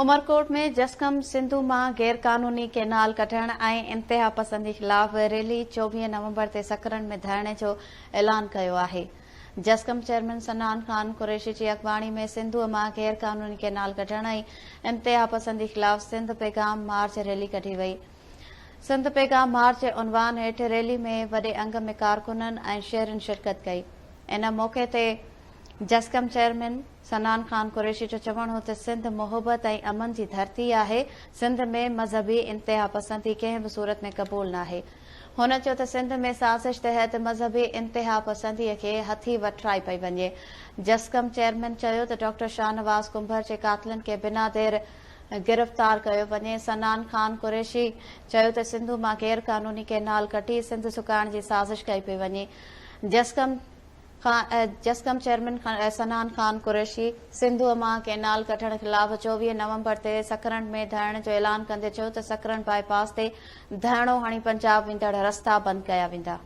عمرڪوٽ ۾ جسقم سنڌو مان غيرقانوني ڪئنال ڪڍڻ ۽ انتهاپسندي خلاف ريلي 24 نومبر تي سڪرنڊ ۾ ڌرڻي جو اعلان ڪيو آهي. جسقم چيئرمين صنعان خان قريشي جي اڳواڻي ۾ سنڌوء مان غيرقانوني ڪئنال ڪڍڻ ۽ انتهاپسندي خلاف سنڌ پيغام مارچ ريلي ڪڍي وئي. سنڌ پيغام مارچ جي عنوان هيٺ ريلي ۾ وڏي انگ ۾ ڪارڪنن ۽ شهرين شرڪت ڪئي. ان موقعي تي جسقم چيئرمين صنعان خان قريشي جو چوڻ هو ته سنڌ محبت ۽ امن جي ڌرتي آهي، سنڌ ۾ مذهبي انتهاپسندي ڪنهن به صورت ۾ قبول ناهي. هن چيو ته سنڌ ۾ سازش تحت مذهبي انتهاپسندي کي هٿي وٺرائي پئي وڃي. جسقم چيئرمين چيو ته ڊاڪٽر شاهنواز ڪنڀر جي قاتلن کي بنا دير گرفتار ڪيو وڃي. صنعان خان قريشي چيو ته سنڌو مان غيرقانوني ڪئنال ڪڍي سنڌ سڪائڻ جي سازش ڪئي پئي وڃي. جسقم جسقم چيئرمين صنعان خان قريشي سنڌوء مان ڪئنال ڪڍڻ خلاف 24 نومبر تي سڪرنڊ ۾ ڌرڻي جو اعلان ڪندي چيو ته سڪرنڊ باء پاس تي ڌرڻو هڻي پنجاب ويندڙ رستا بند ڪيا ويندا.